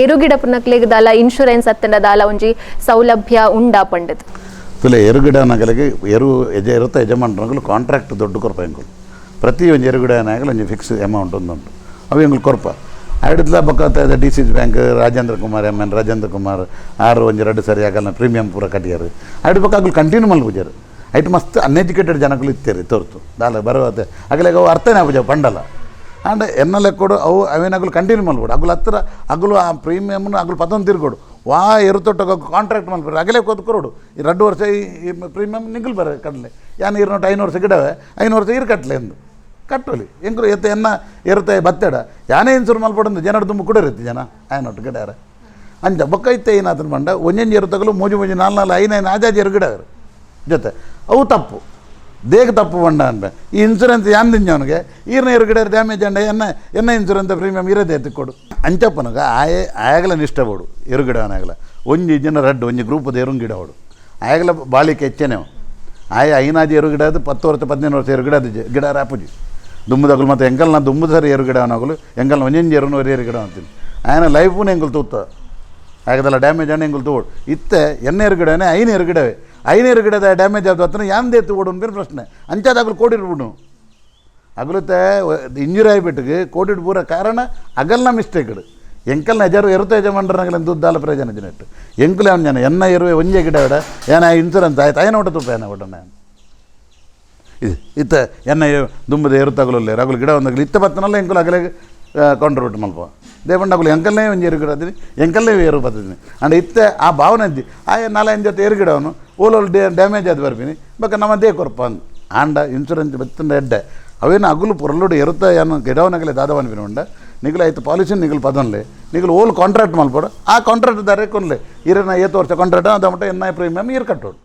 ಎರುಗಿಡ ಪುನಕ್ಲೆಗ್ ದಾಲ ಇನ್ಶೂರೆನ್ಸ್ ಅತ್ತಂಡ ದಾಲ ಒಂಜಿ ಸೌಲಭ್ಯ ಉಂಡಾ ಪಂಡದು. ತುಲೆ ಎರುಗಿಡ ನಗಲಿಗೆ ಎರು ಯಜ ಎರುತ ಯಜಮಾನ್ರಗಳು ಕಾಂಟ್ರಾಕ್ಟ್ ದೊಡ್ಡ ಕೊರ್ಪ ಎಂಕುಲು. ಪ್ರತಿ ಒಂಜಿ ಎರುಗಿಡ ನಾಗಲು ಒಂಜಿ ಫಿಕ್ಸ್ ಅಮೌಂಟ್ ಒಂದುಂಟು, ಅವು ಎಂಕುಲು ಕೊರ್ಪ. ಐಡ್ದ್ಲ ಬೊಕ್ಕ D C bank Rajendra Kumar M N Rajendra Kumar ಆರು ಒಂಜಿ ರಡ್ಡು ಸರಿ ಆಗಲ್ಲ ಪ್ರೀಮಿಯಂ ಪೂರ ಕಟ್ಟಿಯಾರು. ಐಡ್ ಬೊಕ್ಕ ಅಗುಲು ಕಂಟಿನ್ಯೂ ಮಲ್ಪುಜಾರು. ಐಟ್ ಮಸ್ತ್ ಅನ್ಎಜುಕೇಟೆಡ್ ಜನಕುಲು ಇತ್ತೇರಿ ತೋರ್ತು ದಾಲ ಬರುವ ಅಗಲೆಗ್ ಅವು ಅರ್ಥನೇ ಆಪುಜ ಪಂಡಲ. ಆಂಡ ಎನ್ನ ಲೆಕ್ಕೊಡು ಅವು ಅವೇನಗುಲು ಕಂಟಿನ್ಯೂ ಮಲ್ಪೊಡು. ಅಗುಲು ಹತ್ರ ಅಗುಲು ಆ ಪ್ರೀಮಿಯಮ್ನು ಅಗುಲು ಪತೊಂದು ತಿರ್ಗೋಡು. ವಾ ಎರುತೊಟ್ಟಗ ಕಾಂಟ್ರಾಕ್ಟ್ ಮಲ್ಪರು ಅಗಲೇ ಕೊತ್ತು ಕೊರೋಡು. ಈ 2 ವರ್ಷ ಈ ಪ್ರೀಮಿಯಮ್ ನಿಗುಲು ಬರ ಕಡಲೆ ಯಾನ್ 200 5 ವರ್ಷ ಗಿಡವೆ 5 ವರ್ಷ ಇರು ಕಟ್ಲೆ ಎಂದು ಕಟ್ಟೋಲಿ. ಎಂಕುಲು ಎತ್ತ ಎನ್ನ ಎರುತ ಬತ್ತೆಡ ಯಾನೇ ಇನ್ಸೂರ್ ಮಲ್ಪೊಡಂದು ಜನರು ತುಂಬ ಕೂಡ ಇರುತ್ತೆ ಜನ ಆಯನೊಟ್ಟು ಗಿಡಾರ ಅಂಚ. ಬೊಕ್ಕ ಇತ್ತೆ ಏನಾದ್ರು ಪಂಡ ಒಂಜೊಂಜಿ ಎರುತಗಲು ಮೂಜಿ ಮೂಜಿ ನಾಲ್ ನಾಲ್ ಐದು ಐದು ಆಜಾಜಿ ಎರು ಗಿಡವರು ಜೊತೆ ಅವು ತಪ್ಪು. ದೇಗ ತಪ್ಪು ಪಂಡ ಅನ್ಬೆ ಈ ಇನ್ಸೂರೆನ್ಸ್ ಯಾನ್ ದಿಂಜವನಿಗೆ ಈರ್ನ ಎರು ಗಿಡ ಡ್ಯಾಮೇಜ್ ಅಂಡ ಎನ್ನ ಎನ್ನ ಇನ್ಸೂರೆನ್ಸ್ ಪ್ರೀಮಿಯಂ ಇರೋದೇ ಎತ್ತಿಕೊಡು ಅಂಚಪ್ಪನಗ ಆಯೆ ಆಯಗಲ ನಿಷ್ಠ ಬೋಡು. ಎರು ಗಿಡವನಾಗಲ ಒಂಜಿ ಜನ ರಡ್ಡು ಒಂಜಿ ಗ್ರೂಪದ ಎರು ಗಿಡ ಓಡು ಆಯಗಲ ಬಾಳಿಕೆ ಹೆಚ್ಚನೆ. ಆಯೆ ಐನಾಜಿ ಎರು ಗಿಡ ಅದು 10 ವರ್ಷ 15 ವರ್ಷ ಎರು ಗಿಡ ಅದು ಗಿಡ ರಾಪುಜಿ ದುಂಬುದಗಲು. ಮತ್ತು ಎಂಕಲ್ನ ದುಂಬು ಸರಿ ಎರು ಗಿಡವನಾಗಲು ಎಂಕಲ್ನ ಒಂಜೊಂಜಿ ಎರುನು ಒರಿ ಎರು ಗಿಡ ಅಂತೀನಿ. ಆಯನ ಲೈಫ್ನು ಎಂಕುಲು ತೂತ ಆಗದಲ್ಲ ಡ್ಯಾಮೇಜ್ ಅಣ್ಣ ಎಂಕುಲು ತೂಡು. ಇತ್ತೆ ಎಣ್ಣೆ ಎರು ಗಿಡನೇ ಐನು ಎರು ಗಿಡವೇ ಐನೇರು ಗಿಡದ ಡ್ಯಾಮೇಜ್ ಆದ ಹತ್ರ ಯಾಂದೇ ಎತ್ತು ಓಡು ಬೇರೆ ಪ್ರಶ್ನೆ. ಅಂಚಾದ ಕೋಡಿರ್ಬಿಡು ಅಗಲುತ್ತೆ ಇಂಜುರಿ ಆಗಿಬಿಟ್ಟಿಗೆ ಕೋಡಿಡ್ ಪೂರ ಕಾರಣ ಅಗಲ್ನ ಮಿಸ್ಟೇಕ್. ಎಂಕಲ್ನ ಎಜರು ಎರುತ ಯಜಮಾನ್ರನಾಗಲ ದುಡ್ಡಾಲ ಪ್ರಯೋಜನ ಜಿನೆಟ್ಟು ಎಂಕುಲೆ ಅವನ ಜನ ಎನ್ನ ಎರುವೆ ಒಂಜೆ ಗಿಡ ಬೇಡ ಏನ ಇನ್ಸೂರೆನ್ಸ್ ಆಯ್ತು ಆಯ್ನ ಒಟ್ಟು ತುಪ್ಪ ಏನ ಒಟ್ಟನೆ ಇದು ಇತ್ತ ಎನ್ನ ದುಂಬದ ಎರುತಗಲಲ್ಲ ರಗುಲು ಗಿಡ ಒಂದಾಗಲಿ ಇತ್ತ ಬತ್ತನಲ್ಲ ಎಂಕುಲು ಅಗಲೆ ಕಾಂಟ್ರಿಬ್ಯೂಟ್ ಮಲ್ಪ ದೇಪಂಡ ಅಗಲು ಎಂಕಲ್ನೇ ಒಂಜಿ ಎರು ಗಿಡ ಅದೀನಿ ಎಂಕಲ್ನೇ ಎರು ಬತ್ತಿದ್ದೀನಿ. ಅಂಡ್ ಇತ್ತೆ ಆ ಭಾವನೆ ಇದ್ದಿ ಆಯ ನಾಲ್ಕು ಜೊತೆ ಎರು ಗಿಡವನು ಓಲೋಲ್ ಡ್ಯಾಮೇಜ್ ಆದ ಬರ್ಪಿನಿ ಬೊಕ್ಕ ನಮ್ಮ they ಕೊರ್ಪ ಅಂದ್. ಆಂಡ ಇನ್ಸೂರೆನ್ಸ್ ಬತ್ತಂಡ ಎಡ್ಡೆ ಅವೇನು ಅಗುಲು ಪೊರ್ಲುಡು ಎರುತ ಏನು ಗಿಡವನಗಲೆ ದಾದವನ್ ಉಂಡ ನಿಗುಲು ಆಯ್ತು ಪಾಲಿಸಿ ನಿಗುಲು ಪದನ್ಲೆ ನಿಗುಲು ಓಲ್ ಕಾಂಟ್ರಾಕ್ಟ್ ಮಲ್ಪಡು. ಆ ಕಾಂಟ್ರಾಕ್ಟ್ ದಾರೆ ಕೊನ್ಲೆ ಇರನ ಏತು ವರ್ಷ ಕಾಂಟ್ರಾಕ್ಟ್ ಅದ ಮಟ್ಟ ಎನ್ನ ಪ್ರೀಮಿಯಮ್ ಇರು ಕಟ್ಟೋಡು.